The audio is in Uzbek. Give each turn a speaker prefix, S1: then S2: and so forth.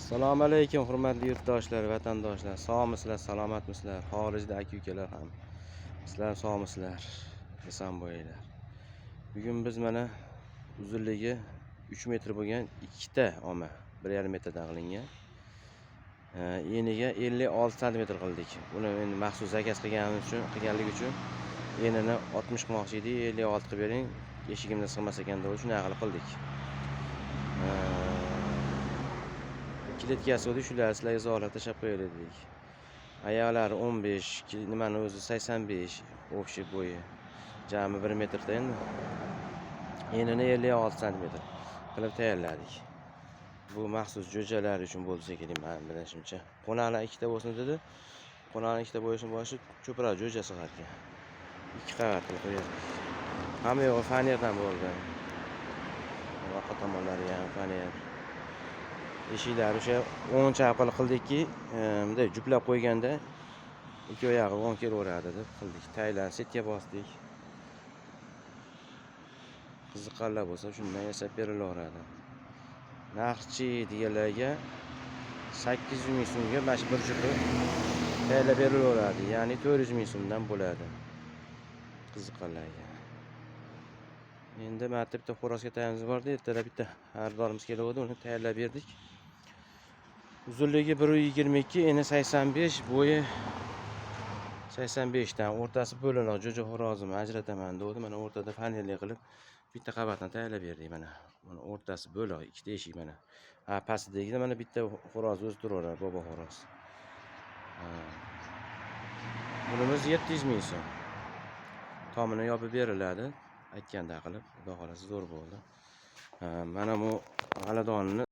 S1: Assalomu alaykum, hurmatli yurtdoshlar, vatandoshlar. Sog'misizlar, salomatmisizlar? Xorijda aka ukalar ham. Sizlar sog'misizlar, eson bo'linglar. Bugun biz mana uzunligi 3 metr bo'lgan ikkita oma 1,5 metrdan qilingan. Eniga 56 santimetr qildik. Buni endi maxsus заказ qilganimiz uchun, qilganligi uchun enini 60 qilmoqchi edik, 56 qilib bering, eshigimda sig'mas ekan deb shunaqa qilib qildik. Клеткasi bo'ldi, shularni sizlarga izohlab tashlab qo'yaylik dedik. Oyoqlari 15, nimani o'zi 85 общий bo'yi. Jami 1 metrda endi. Enini 56 santimetr qilib tayyorladik. Bu maxsus jo'jalar uchun bo'ldi shekilli, mani bilishimcha. Qo'naqlar ikkita bo'lsin dedi. Qo'naqlar ikkita bo'lishini boshi ko'proq jo'ja sig'ar ekan. Ikki qavat qilib qo'yardik. Hamma yog'i fanerdan bo'ldi. Orqa tomonlari ham faner. Eshiklari o'sha o'ng chap qilib qildikki, bunday juplab qo'yganda ikki oyog'i o'ng kelaveradi deb qildik. Taylan сетка bosdik. Qiziqqanlar bo'lsa, shundan yasab berilaveradi. Narxchi deganlarga 800 ming so'mga mana shu bir jufi tayyorlab berilaveradi. Ya'ni 400 ming so'mdan bo'ladi. Qiziqqanlarga. Endi mana bitta xo'roz katayimiz bordi. Ertalab bitta xaridorimiz keluvdi, uni tayyorlab berdik. Uzunligi 1,22, eni 85, bo'yi 85 dan, o'rtasi bo'linoq jo'ja xo'rozimni ajrataman degdi. Mana o'rtada fanerli qilib bitta qavatni tayyorlab berdik mana. Mana o'rtasi bo'lok, ikkita eshik mana. Ha, pastidagida mana bitta xo'roz o'zi turaveradi, bobo xo'roz. Ha. Bunimiz 700 ming so'm. Tomini yopib beriladi. Aytganda qilib, xudo xohlasa, zo'r bo'ldi. Ha, mana bu g'aladonni.